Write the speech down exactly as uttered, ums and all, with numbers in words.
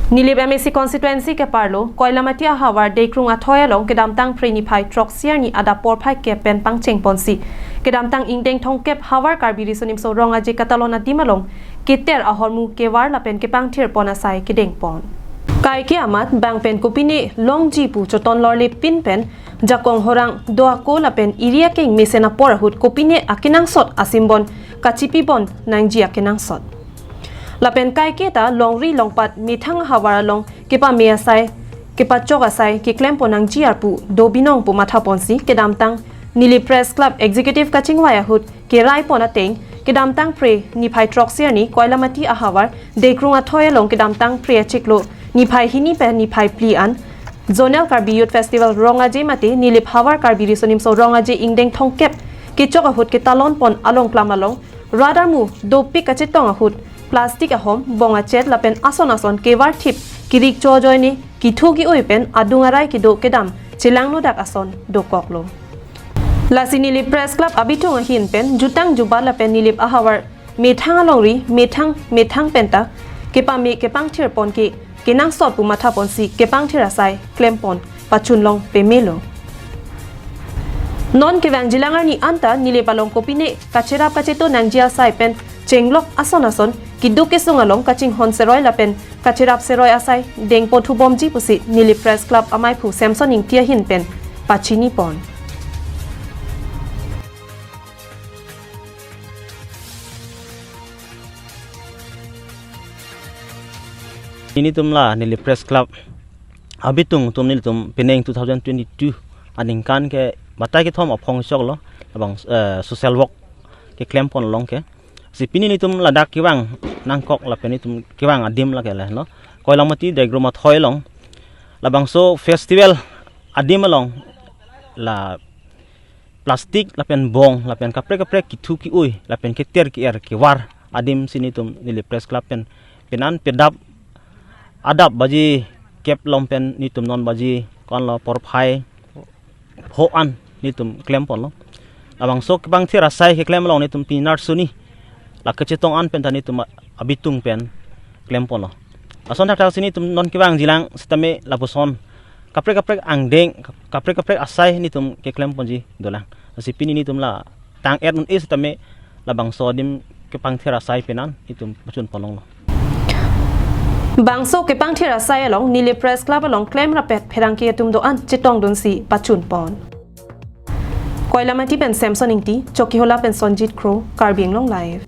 Nilip M A C constituency keparlo Koilamati ahavar Deikrung athoi along kedamtang Phre niphai throksi arni adap porphai kep pen pangcheng ponsi kedamtang ingdeng thomkep havar Karbi Riso Nimso Rong Aje katalon adim along keter ahormu kevar lapen kepangthir pon asai kedeng pon. Kaike amat bang pen kopine longji pu choton lorle pin pen jakong horang do ako lapen iri akeng mesen apor ahut kopine akenangsot asimbon kachipi pon nangji akenangsot. Lapen kaike ta longri longpat methang ahavar along kepame asai, kepachok asai keklem pon nangji arpu do binong pu matha ponsi kedamtang Nilip Press Club Executive kachingvai ahut kerai pon ateng kedamtang Phre niphai throksi arni Koilamati ahavar Deikrung athoi along kedamtang Phre achiklo niphai hini pen niphai phli an Zonal Karbi Youth Festival Rong Aje mate Nilip havar Karbi Riso Nimso Rong Aje ingdeng thomkep kechok ahut ketalon pon along klam along rat armu dopik kachetong ahut plastic ahom bong achet lapen ason ason kevar thip kirik cho joine kithu ki-ui pen adung arai kedo kedam chelangnodak ason dokoklo. Lasi Nilip Press Club abitung ahin pen jutang jubat lapen Nilip ahavar methang alongri methang methang penta kepame kepangthir pon ke kenangsot pu matha ponsi kepangthir asai klem pon pachun long pemelo. Non kevang jilang arni anta Nilip along kopine kacherap kacheto nangji asai pen chenglok ason ason keduk kesung along kachinghon seroi lapen kacherap seroi asai deng pon thubomji pusi Nilip Press Club amaiphu Samson Ingti ahin pen pachini pon. Nelitum la Nilip Press Club abitung atum nelitum penang two thousand twenty-two aningkan ke batai kethom aphong choklo labang, eh, social work keklem pon along ke. Si pini nelitum ladak kevang nangkok lapen nelitum kevang adim lake le no. Koilamati Deikrung athoi along labangso festival adim along la plastic lapen bong lapen kaprek kaprek kithu ki-ui lapen keter ki-er kevar adim si nelitum Nilip Press Club pen penan pedap adap baji kep lom pen nelitum non baji konlo porphai pho an nelitum klem ponlo. Labangso kepangthir asai keklem along nelitum pinar suni la kachetong an pen ta nelitum abitung pen klem ponlo. Ason thakthak si nelitum non kevang jilang sitame lapuson kaprek kaprek angdeng kaprek kaprek asai nelitum keklem ponji dolang. Si pini nelitum la tang et un-e sitame labangso adim kepangthir asai penan nelitum pachun pon longlo. Bangso kepangthir asai along Nilip Press Club along klemrap-et pherangke atum do-an chetongdunsi pachun pon. Koilamati pen Samson Ingti, Chokihola pen Sonjit Kro, Karbi Anglong Live.